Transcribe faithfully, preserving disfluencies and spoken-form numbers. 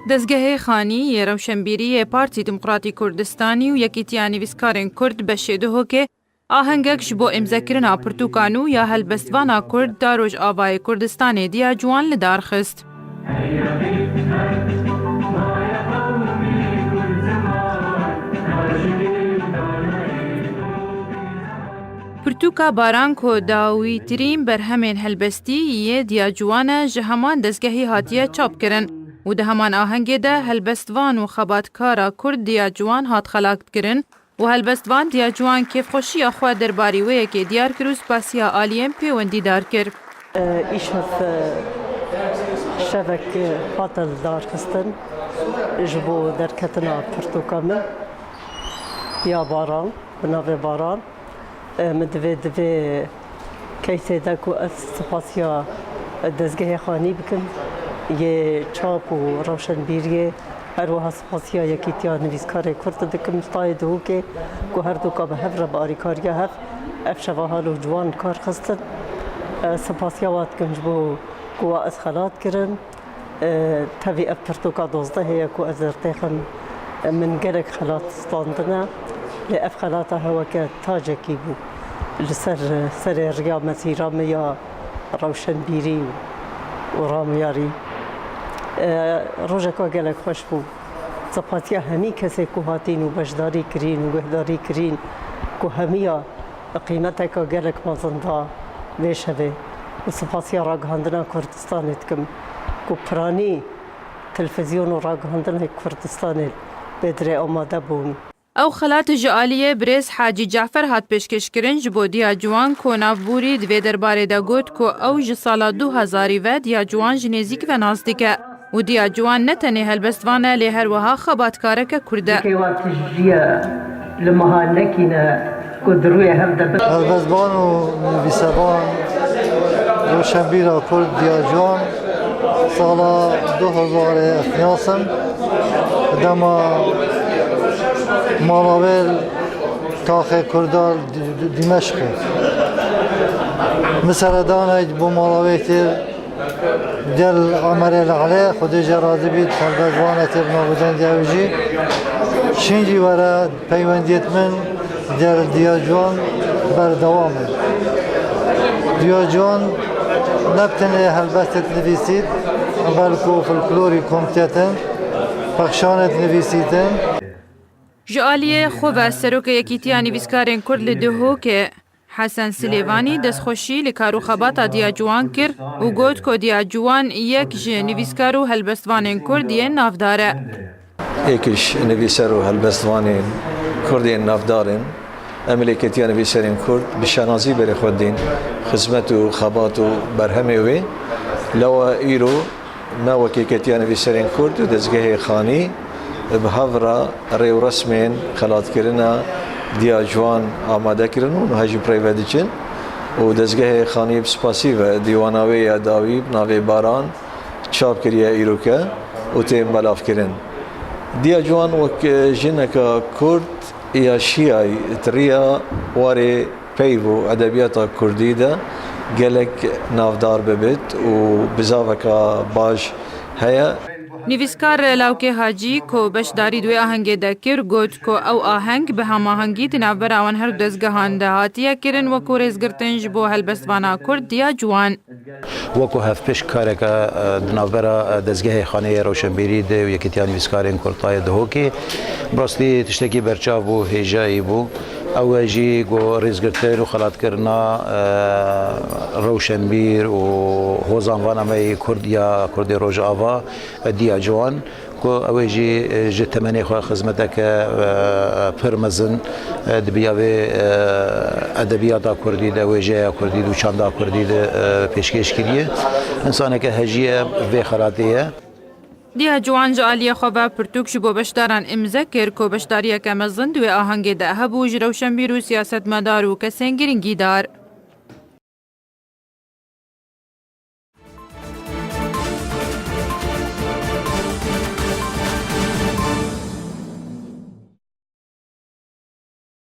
Dezgehê Xanî yê Rewşenbîrî yê Partî Demokratî Kurdistanî û Yekîtiya Nivîskarên Kurd beşê Duhokê ahengek ji bo îmzekirina pirtûka nû ya helbestvana Kurd da Rojavayê Kurdistanê Diya Ciwan li dar xist. Pirtûka Baran ku dawîtirîn berhemên helbestî yê Diya Ciwan e, ji heman dezgehî hatiye çapkirin û di heman ahengê de helbestvan û xebatkara Kurd Diya Ciwan hat xelatkirin û helbestvan Diya Ciwan kêfxweşiya xwe derbarî wê yekê diyar kir û spasiya aliyên pêwendîdar kir. Îşev, e, şevek, e, hate lidarxistin ji bo derketina pirtûka min ya Baran, bi navê Baran. E, min divê, divê keysê de ku ez spasiya dezgehê Xanî bikim, yê çap û rewşenbîriyê, her wiha spasiya Yekîtiya Nivîskarê Kurd dikim ji tayê Duhokê ku her duka bi hev re bi arîkariya hev ev şeva hal û ciwan kar xistin. E, spasiya wan dikim ji bo ku wa ez xelat kirin. E, tevî ev pirtûka dozdehê ye ku ez li rê têxim, e, min gelek xelat standine. Lê ev xelata hewe weke tacekî bû li ser, serê riya mesîra me ya rewşenbîrî û ramyarî. E, rojeka gelek xweş bû. Spasiya hemî kesê ku hatîn û beşdarî kirîn û guhdarî kirîn, ku hemiya qîmeteka gelek mezin da vê şevê û spasiya Ragihandina Kurdistanê dikim ku piranî televîzyon û ragihandinê Kurdistanê vê dirê amade bûn. Ew xelat ji aliyê birêz Hacî Cafer hat pêşkêşkirin ji bo Diya Ciwan ku navbûrî di vê derbarê de got ku ew ji sala du hezarî ve Diya Ciwan ji nêzîk ve nas dike. û Diya Ciwan ne tenê helbestvan e, lê her wiha xebatkareke Kurd e. Kê wa tijî ye, li meha nekîne ku di rûyê hev de bin. Helbestvan û nivîsevan, rewşenbîra Kurd Diya Ciwan, sala du hezarê ez nas im, dema mala wê li taxê Kurda li Di-, Di-, Dîmeşqê. Min seredana ji bo mala wê kir. Gel Emerê li Elê, Xwedê jê razî bît, helbestvanekê bi navûdengê ew jî. Şîn jî were peywendiyêt min gel Diya Ciwan berdewam e. Diya Ciwan ne bi tenê helbestêt nivîsît, belku folklorî komtêtin, pexşanêt nivîsîtin. Ji aliyê xwe ve Serokê Yekîtiya Nivîskarên Kurd li Duhokê, Hesen Silêvanî destxweşî li kar û xebata Diya Ciwan kir û got ku Diya Ciwan yek ji nivîskar û helbestvanên Kurd yên navdar e. Êk ji nivîser û helbestvanên Kurd yên navdar in. Em li Yekîtiya Nivîserên Kurd bi şanazî berê xwe didîn xizmet û xebat û berhemê wê. Lewa îro me wek Yekîtiya Nivîserên Kurd û Dezgehê Xanî bi hev re rêwresmên xelatkirina Diya Ciwan amade kirin û niha jî bi rê ve diçin û Dezgehê Xanî bi spasî ve dîwana wê ya dawî bi navê Baran çap kiriye îroke û tên belavkirin. Diya Ciwan wek jineka Kurd ya şiyayî di riya warê peyv û edebiyata Kurdî de gelek navdar bibit û bizaveka baş heye. Nivîskar Lawkê Hacî ku beşdarî di wê ahengê de kir, got ku ew aheng bi hemahengî di navbera wan her du dezgehan de hatiye kirin, wekû rêzgirtin ji bo helbestvana Kurd Diya Ciwan. Wekû hevpiştkareke, e, di navbera, e, dezgehê Xaneyê Rewşenbîrî de û Yekîtiya Nivîskarên Kurd tayê Duhokê, bi rastî tiştekî berçav bû, hêjayî bû. Ew e jî ku rêzgirtin û xelatkirina, e, rewşenbîr û hozanvana me yê Kurd ya Kurdê Rojava, e, Diya Ciwan. Ku ew ê jî, e, ji temenê xwe xizmeteke, e, pir mezin, e, di biya vê, e, edebiyata Kurdî de, wêjeya Kurdî de û çanda Kurdî de, e, pêşkêş kiriye. Însaneke hejî ye vê xelatê ye. Diya Ciwan ji aliyê xwe ve pirtûk ji bo beşdaran îmze kir ku beşdariyeke mezin di wê ahengê de hebû ji rewşenbîr û siyasetmedar û kesên giringîdar.